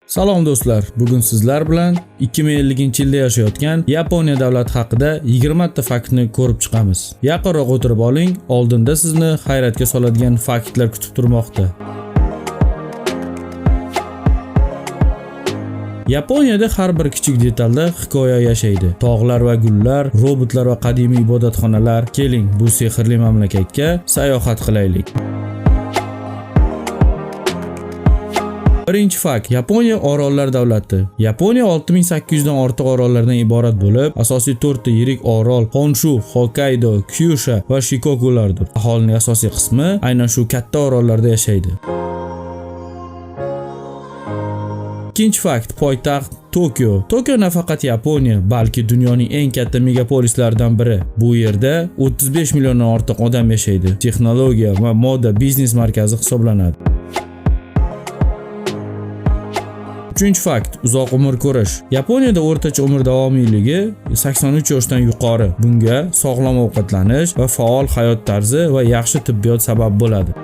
Salom do'stlar. Bugun sizlar bilan 2050-yilda yashayotgan Yaponiya davlati haqida 20 ta faktni ko'rib chiqamiz. Yaqinroq o'tirib oling, oldinda sizni hayratga soladigan faktlar kutib turmoqda. Yaponiyada har bir kichik detalda hikoya yashaydi. Tog'lar va gullar, robotlar va qadimiy ibodatxonalar. Keling, bu sehrli mamlakatga sayohat qilaylik. Birinchi fakt: Yaponiya orollar davlati. Yaponiya 6800 dan ortiq orollardan iborat bo'lib, asosiy 4 ta yirik orol Honshu, Hokkaido, Kyushu va Shikokulardir. Aholining asosiy qismi aynan shu katta orollarda yashaydi. Ikkinchi fakt: poytaxt Tokio. Tokio nafaqat Yaponiya, balki dunyoning eng katta megapolislaridan biri. Bu yerda 35 milliondan ortiq odam yashaydi. Texnologiya va moda biznes markazi hisoblanadi. Uchinchi fakt: uzoq umr ko'rish. Yaponiyada o'rtacha umr davomiyligi 83 yoshdan yuqori. Bunga sog'lom ovqatlanish va faol hayot tarzi va yaxshi tibbiyot sabab bo'ladi.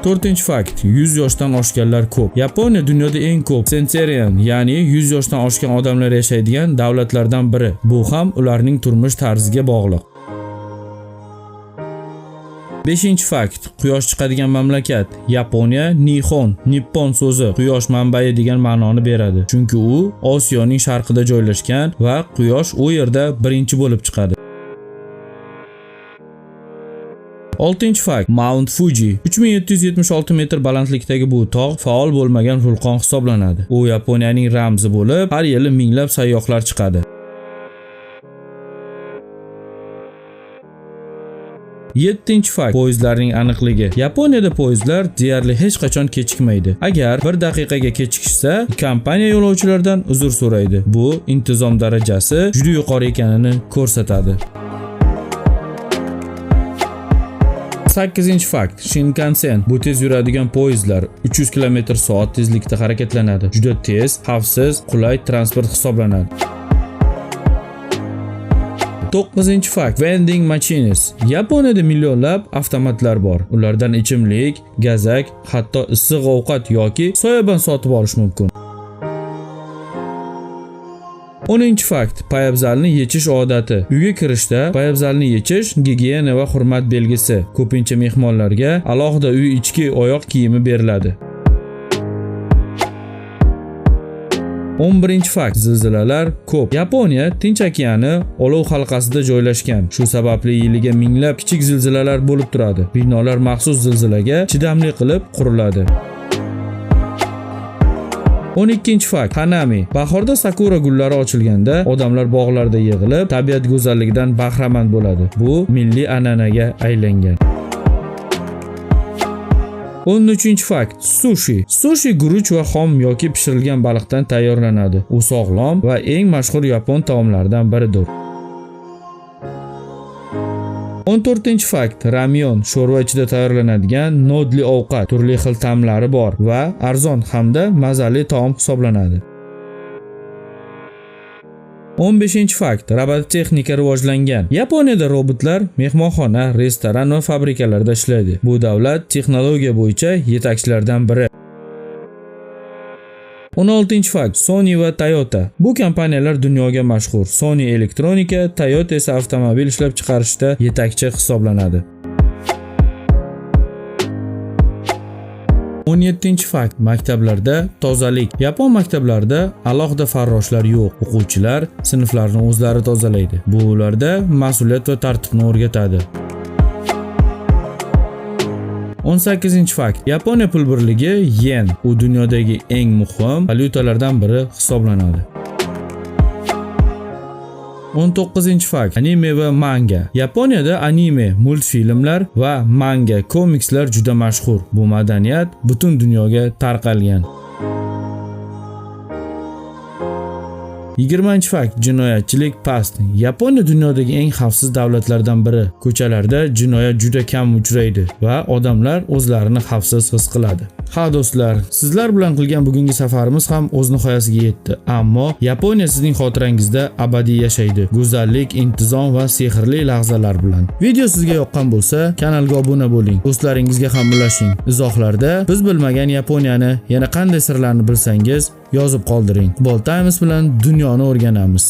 To'rtinchi fakt: 100 yoshdan oshganlar ko'p. Yaponiya dunyoda eng ko'p centenarian, ya'ni 100 yoshdan oshgan odamlar yashaydigan davlatlardan biri. Bu ham ularning turmush tarziga bog'liq. Beshinchi fakt: quyosh chiqadigan mamlakat. Yaponiya Nihon, Nippon so'zi quyosh manbai degan ma'noni beradi. Chunki u Osiyoning sharqida joylashgan va quyosh u yerda birinchi bo'lib chiqadi. Oltinchi fakt: Mount Fuji 3776 metr balandlikdagi bu tog' faol bo'lmagan vulqon hisoblanadi. U Yaponiyaning ramzi bo'lib, har yili minglab sayyohlar chiqadi. Yettinchi fakt: poyezdlarning aniqligi. Yaponiyada poyezdlar deyarli hech qachon kechikmaydi. Agar bir daqiqaga kechikishsa, kompaniya yo'lovchilardan uzr so'raydi. Bu intizom darajasi juda yuqori ekanini ko'rsatadi. Sakkizinchi fakt: Shinkansen. Bu tez yuradigan poyezdlar 300 km/soat tezlikda harakatlanadi. Juda tez, xavfsiz, qulay transport hisoblanadi. To'qqizinchi fakt: vending machines. Yaponiyada millionlab avtomatlar bor. Ulardan ichimlik, gazak, hatto issiq ovqat yoki soyabon sotib olish mumkin. 10 fakt: poyabzalni yechish odati. Uyga kirishda poyabzalni yechish gigiyena va hurmat belgisi. Ko'pincha mehmonlarga alohida uy ichki oyoq kiyimi beriladi. 11 fakt: zilzilalar ko'p. Yaponiya Tinch okeani olov halqasida joylashgan. Shu sababli yiliga minglab kichik zilzilalar bo'lib turadi. Binolar maxsus zilzilaga chidamli qilib quriladi. 12 fakt: Hanami. Bahorda sakura gullari ochilganda odamlar bog'larda yig'ilib, tabiat go'zalligidan bahramand bo'ladi. Bu milliy an'anaga aylangan. 13 fakt: sushi. Sushi guruch va xom yoki pishirilgan baliqdan tayyorlanadi. U sog'lom va eng mashhur yapon taomlaridan biridir. 14 fakt: ramyon sho'rva ichida tayyorlanadigan nodli ovqat, turli xil ta'mlari bor va arzon hamda mazali taom hisoblanadi. 15 fakt: robototexnika rivojlangan. Yaponiyada robotlar mehmonxona, restoran va fabrikalarda ishlaydi. Bu davlat texnologiya bo'yicha yetakchilardan biri. 16 fakt: Sony va Toyota. Bu kompaniyalar dunyoga mashhur. Sony elektronika, Toyota esa avtomobil ishlab chiqarishda yetakchi hisoblanadi. 17 fakt: maktablarda tozalik. Yapon maktablarida alohida farroshlar yo'q. O'quvchilar sinflarni o'zlari tozalaydi. Bu ularda mas'uliyat va tartibni o'rgatadi. 18 fakt: Yaponiya pul birligi yen. U dunyodagi eng muhim valyutalardan biri hisoblanadi. 19 fakt: anime va manga. Yaponiyada anime, multfilmlar va manga komikslar juda mashhur. Bu madaniyat butun dunyoga tarqalgan. 20 fakt: jinoyatchilik past. Yaponiya dunyodagi eng xavfsiz davlatlardan biri. Ko'chalarda jinoyat juda kam uchraydi va odamlar o'zlarini xavfsiz his qiladi. Ha do'stlar, sizlar bilan qilgan bugungi safarimiz ham o'z nihoyasiga yetdi. Ammo Yaponiya sizning xotirangizda abadiy yashaydi. Go'zallik, intizom va sehrli lahzalar bilan. Video sizga yoqqan bo'lsa, kanalga obuna bo'ling. Do'stlaringizga ham ulashing. Izohlarda biz bilmagan Yaponiyani yana qanday sirlarni bilsangiz, yozib qoldiring. Iqbol Times bilan dunyoni o'rganamiz.